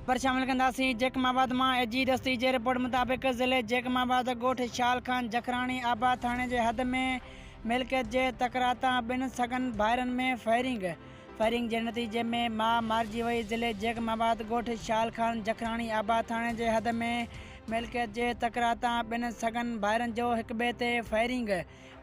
پر شامل ڪنداسين جيڪب آباد مان اي جي دستي جي رپورٽ مطابق ضلعي جيڪب آباد ڳوٺ شال خان جکراڻي آباد ٿاڻي جي حد ۾ ملڪيت جي تڪرار تان ٻن سڳن ڀائرن ۾ فائرنگ فائرنگ جي نتيجي ۾ ماء مارجي وئي ضلعي جيڪب آباد ڳوٺ شال خان جکراڻي آباد ٿاڻي جي حد ۾ ملڪيت جي تڪرار تان ٻن سڳن ڀائرن جو هڪٻئي تي فائرنگ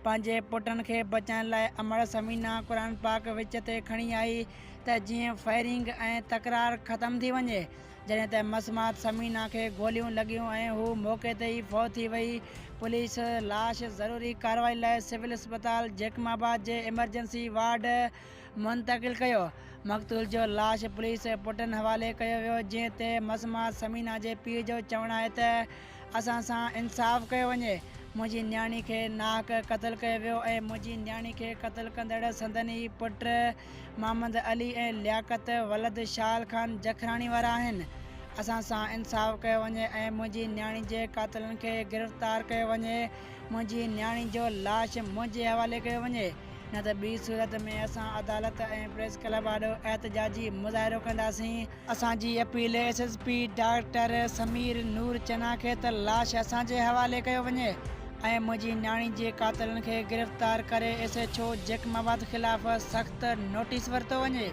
پنهنجي پٽن کي بچائڻ لاء امڙ ثمينه قرآن پاڪ وچ تي کڻي آئي ته جيئن فائرنگ ۽ تڪرار ختم ٿي وڃي، جڏهن ته مسمات ثمينه کي گوليون لڳيون ۽ هو موقعي تي ئي فوت ٿي وئي، پوليس لاش ضروري ڪارروائي لاء سول اسپتال جيڪب آباد جي ايمرجنسي وارڊ منتقل ڪيو، مقتول جو لاش پوليس پٽن حوالي ڪيو ويو، جنهن تي مسمات ثمينه جي پيء جو چوڻ آهي ته اسان سان انصاف ڪيو وڃي، منهنجي نياڻي کي ناحق قتل ڪيو ويو ۽ منهنجي نياڻي کي قتل ڪندڙ سندن ئي پٽ محمد علي ۽ لياقت ولد شال خان جکراڻي وارا آهن، اسان سان انصاف ڪيو وڃي ۽ منهنجي نياڻي جي قاتلن کي گرفتار ڪيو وڃي، منهنجي نياڻي جو لاش منهنجي حوالي ڪيو وڃي، نه ته ٻي صورت ۾ اسان عدالت ۽ پريس ڪلب آڏو احتجاجي مظاهرو ڪنداسين. اسان جي appeal S S P doctor Sameer Noor Channa کي ته لاش اسان جي حوالي ڪيو وڃي ۽ منهنجي نياڻي جي قاتلن کي گرفتار ڪري ايس ايڇ او جيڪب آباد خلاف سخت نوٽيس ورتو وڃي.